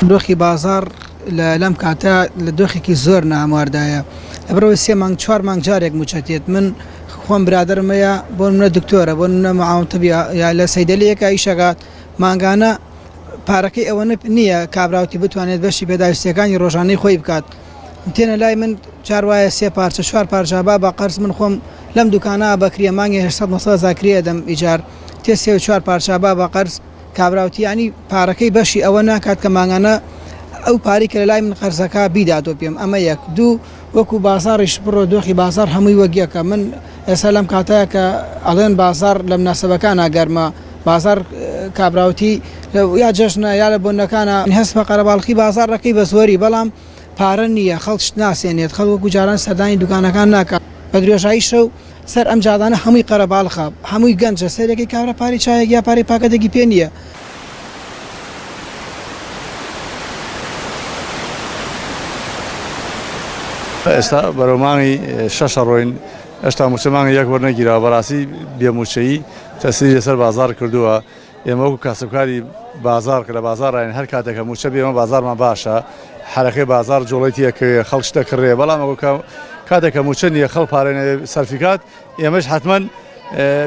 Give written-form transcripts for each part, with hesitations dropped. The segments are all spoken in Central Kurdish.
دۆخی بازاڕ لە لەم کاتە لە دۆخێکی زۆر ناهەمواردایە لەبەرئەوەی سێ مانگ چوار مانگ جارێک مووچە دێت من خۆم برادەرم هەیە بۆ نمونە دکتۆرە بۆ نمونە معاون طبیە یا لە سەیدەلیەکە ئیشەکات مانگانە پارەکەی ئەوەنە نییە کابراوتی بتوانێت بەشی پێداویستیەکانی ڕۆژانەی خۆی بکات تێنە لای من جار وایە سێ پارچە چوار پارچە با بە قەرز من خۆم لەم دوکانە بەکریە مانگی 800 900 هەزار کرێ ئەدەم ئیجار تێ سێ و چوار پارچە با بە قەرز کابراوتی یانی پارەکەی بەشی ئەوە ناکات کە مانگانە ئەو پارەی کە لەلای من قەرزەکە بیداتەوە پێم ئەمە یەک دوو وەکو بازاڕیش بڕۆ دۆخی بازاڕ هەمووی وەک یەکە من ئێستا لەم کاتەیە کە ئەڵێن بازاڕ لە مناسەبەکانا گەرمە بازاڕ کابراوتی یا جەژنە یا لە بۆنەکانە هەست بە قەرەباڵخی بازاڕەکەی بە زۆری بەڵام پارە نییە خەڵک شت ناسێنێت خەڵک وەکو جاران سەردانی دوکانەکان ناکات بە درێژایی شەو سەر ئەم جادانە هەمووی قەرەباڵخە هەمووی گەنجە سەیرەکەی کابرا پارەی چایەک یا پارەی پاکەتێکی پێ نییە. ئێستا بەرەو مانگی شەش ئەڕۆین هێشتا مووچە مانگی یەک وەرنەگیراوە بەڕاستی بێ مووچەیی تەسیری لەسەر بازاڕ کردووە ئێمە وەکو کاسبکاری بازاڕ کە لە بازاڕاین هەر کاتێک کە مووچە بێ ئێمە بازاڕمان باشە حەرەکەی بازاڕ جوڵەی تێکەوێ خەڵک شتە کڕێ بەڵام ئەوە کە کاتێک کە مووچە نییە خەڵک پارەی نەبێ سەرفی کات ئێمەش حەتمەن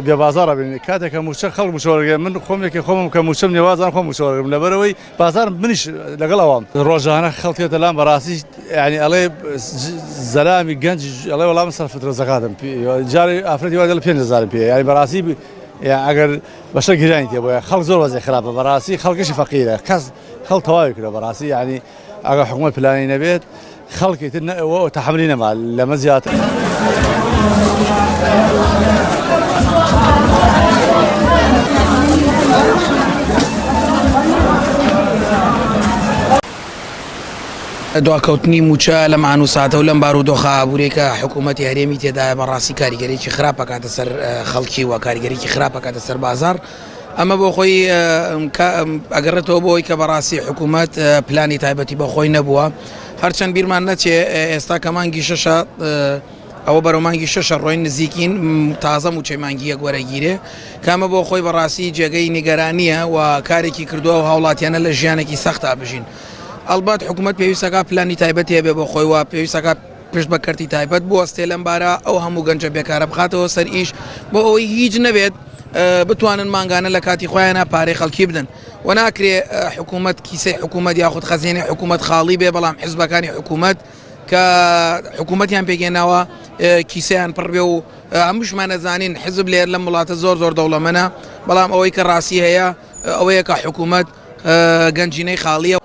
بێ بازاڕ ئەبین کاتێک کە مووچە خەڵک مووچە وەرگێ من خۆم یەکێ خۆمم کە مووچەم نییە وازانم خۆم مووچە وەرگرم لەبەرئەوەی بازاڕ منیش لەگەڵ ئەوام ڕۆژانە خەڵک تێتە لام بەڕاستی یعنی ئەڵێ زەلامی گەنج ئەڵێ وەڵام سەر فترە زەکاتم جارێ ئافرەتی وا دەڵێ 5000 پێ یعنی بەڕاستی ئەگەر بەشە گرانی تێ بۆیە خەڵک زۆر وەزعی خراپە بەڕاستی خەڵکیشی فەقیرە کەس خەڵک تەواوی کردوە بەڕاستی یعنی ئەگەر حکومەت پلانی نەبێت خەڵکی تر تەحملی نەما لەمە زیاتر. دواکەوتنی مووچە لەم ئان و ساتە و لەم بارودۆخە ئابووریەی کە حکوومەتی هەرێمی تێدایە بەڕاستی کاریگەریی خراپ ئەکاتە سەر خەڵکی و کاریگەریی خراپ ئەکاتە سەر بازاڕ ئەمە بۆ خۆی ئەگەڕێتەوە بۆ ئەوەی کە بەڕاستی حکوومەت پلانی تایبەتی بە خۆی نەبووە هەرچەند بیرمان نەچێ ئێستا کە مانگی شەشە ئەوە بەرەو مانگی شەشە ڕۆین نزیکین تازە مووچەی مانگی یەک وەرەگیرێ کامە بۆ خۆی بەڕاستی جێگەی نیگەرانیە و کارێکی کردووە و هاوڵاتیانە لە ژیانێکی سەختا بژین. ئەڵبەت حکوومەت پێویستەکە پلانی تایبەتی هەبێ بۆ خۆی و پێویستەکە پشت بە کەرتی تایبەت بوەستێ لەم بارە ئەو هەموو گەنجە بێکارە بخاتەوە سەر ئیش بۆ ئەوەی هیچ نەبێت بتوانن مانگانە لە کاتی خۆیانە پارەی خەڵکی بدەن و ناکرێ حکوومەت کیسەی حکوومەت یاخود خەزێنەی حکوومەت خاڵی بێ بەڵام حزبەکانی حکوومەت کە حکوومەتیان پێکهێناوە کیسەیان پڕ بێ و هەمووشمان ئەزانین حزب لێر لەم وڵاتە زۆر زۆر دەوڵەمەنە بەڵام ئەوەی کە ڕاستی هەیە ئەوەیە کە حکوومەت گەنجینەی خاڵیە.